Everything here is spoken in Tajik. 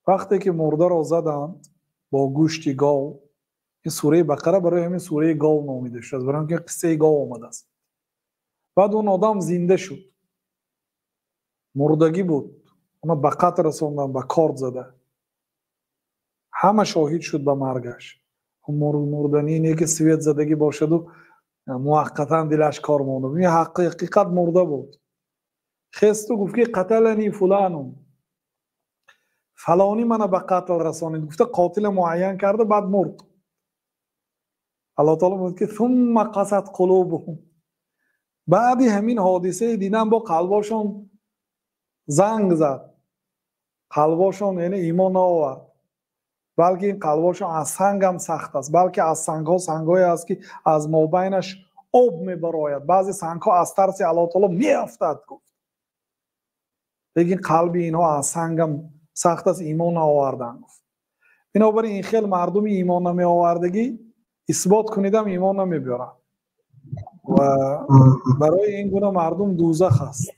Вақте ки мурдаро заданд бо гӯшти гов, ин сураи Бақара барои ҳамин сураи гов номида шудааст, барои ин ки қиссаи гов омадааст. Баъд он одам зинда шуд, мурдагӣ буд, ӯна ба қатл расонданд, ба корд зада, ҳама шоҳид шуд ба маргаш. Мурданӣ не ки свет задагӣ бошаду муваққатан дилаш кор монда, ин ҳақиқат мурда буд. Хесту гуфт ки قتلني فلان, фалонӣ мана ба қатл расонид гуфта, қотила муайян карда, баъд мурд. Аллоҳ таоло мегӯяд ки ثم قست قلوبهم, баъди ҳамин ҳодисаи дидан бо қалбошон занг зад, қалбошон яъне имон наовард, балки ин қалбошон аз сангам сахт аст, балки аз сангҳо сангҳое аст, ки аз мобайнаш об мебарояд, баъзе сангҳо аз тарси Аллоҳ таоло меафтад гуфт, лекин қалби инҳо аз сангам сахт аст, имон наоварданд гуфт. Бинобар ин хел мардуми имон намеовардагӣ исбот кунидам, имон намебиёрад ва барои ин гуна мардум дӯзах аст.